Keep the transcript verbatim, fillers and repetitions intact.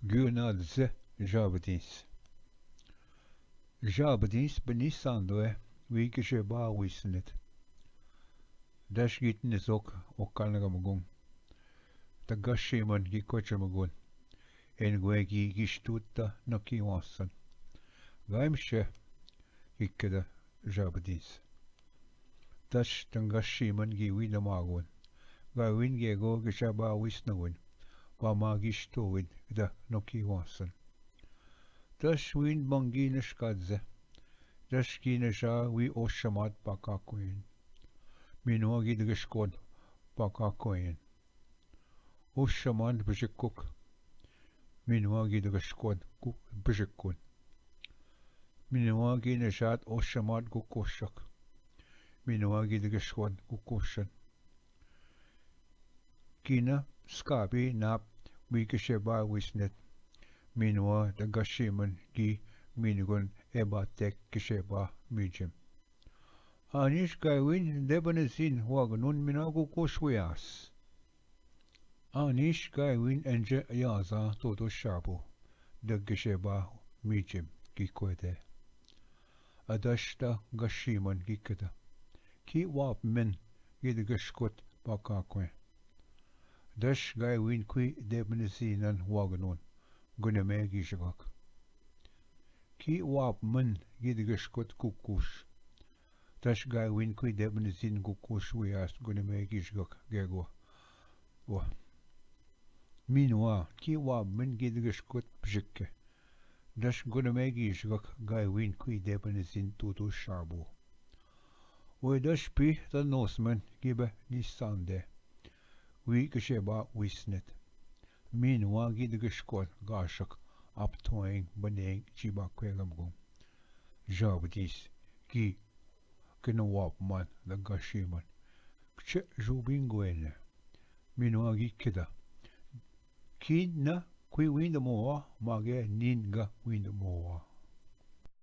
Gönad ze Žabdins. Žabdins bni sandoe, wi kişe ba wisnet. Daš git nizok okan gamgun. Ta gašiman gi koçamgun. En gwe gi giştut ta naki wansan. Gaim še gi keda Žabdins. Taš tanga šiman gi win da magun. Ga win ge go ge sha ba wisna win. Ba ma gi shto win da noki wansan. Taš win bangi na shkadze. Taš gi na sha wi oshamat pa ka kuin. Minwa gi da gashkon pa ka kuin. Oshaman bishikuk. Minwa gi da gashkon ku bishikun. Minwa gi na shat oshamat ku koshak. Minwa gi da gashkon ku koshan. Kina skabi nap wi kisheba wisnet. Minwa da gashiman gi mingun eba tek kisheba mijim. Anish gaiwin debanezin wagnun mina ku koshwias. Anish gaiwin enje yaza todo shabu. Da gisheba mijim gi kwede. Adashta gashiman gi keda. Ki wap men gi da gashkot baka kwen. Dash gaiwin kui debanezinan wagnun. Guname gi shagak. Ki wap men gi da gashkot kukush. Tash gaiwin kui debanezin kukush wias guname gi shagak gego. Wa. Minwa, ki wap men gi da gashkot pshikke. Dash guname gi shagak gaiwin kui debanezin tutu shabu. Oi dash pi ta nosmen gi be nisande. Wi kisheba wisnet. Minwa gi da gashkot gashak aptoing baneng jiba kwegam gum. Žabdis gi kina wap man da gashiman. Kche žubin gwene. Minwa gi kida. Kina kui wind moa, mage ninga wind moa.